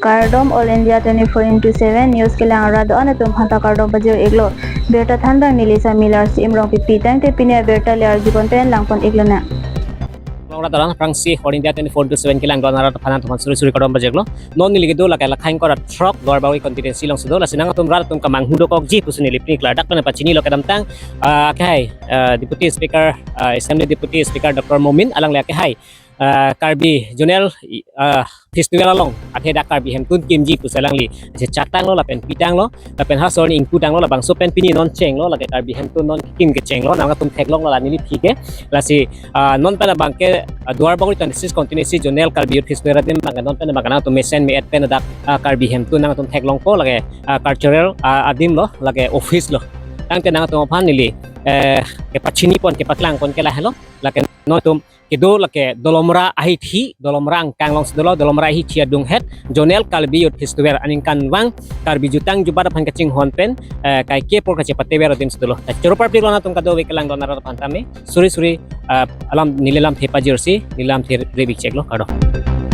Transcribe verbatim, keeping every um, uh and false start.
Kardom All India twenty-four into seven News kelang arat do-an atum aphanta kardom pajir iklo. Birta thanbang neli Samilar si Imrong pipi tangte pini abirta le arjupon pen langpon iklo na. Long rat aran prangsi All India twenty-four into seven kelang do-an arat aphan atum aphan suri suri kardom pajir iklo. Non neli kedo lake Lakhaing kora throk Duarbagori constituency alongsi do, lasi nangtum rat atum kamanghu dokokji pusi neli pini klardak pen pachinilo kedamtang, ah, akehai, ah, Deputy Speaker, ah, Assembly Deputy Speaker Doctor Momin alangli akehai, ah, Karbi Zonal, ah, Festival along athe dak Karbi hemtun kimji pusi alangli si chatanglo lapen pitanglo lapen ha sorni ingputanglo, labangso pen pini non chenglo lake Karbi hemtun non kim kechenglo, nangtum theklonglo la neliphi ke. Lasi, ah, non pen abangke, ah, Duarbagori twenty-six constituency Zonal Karbi Youth Festival adim abangke non pen abangke nangtum mesen me-et pen dak, ah, Karbi hemtun nangtum theklongpo lake, ah, cultural, ah, adim lo lake office lo. Tangte nangtum aphan neli, eh, kepachinipon kepaklangpon ke lahelo, lake nangtum kedo lake Dolamara ahithi, Dolamara angkang alongsi dolo, Dolamara ahithi adunghet Zonal Karbi Youth Festival aningkanvang Karbi jutang jubat aphan kachinghon pen, eh, kaike apor kachepatever adimsi dolo. Ta choro parpik lo nangtum kadokave kelang do-an arat aphan tame. Suri suri, eh, alam neli lamthe pajirsi, neli lamthe rebik cheklo, kardom.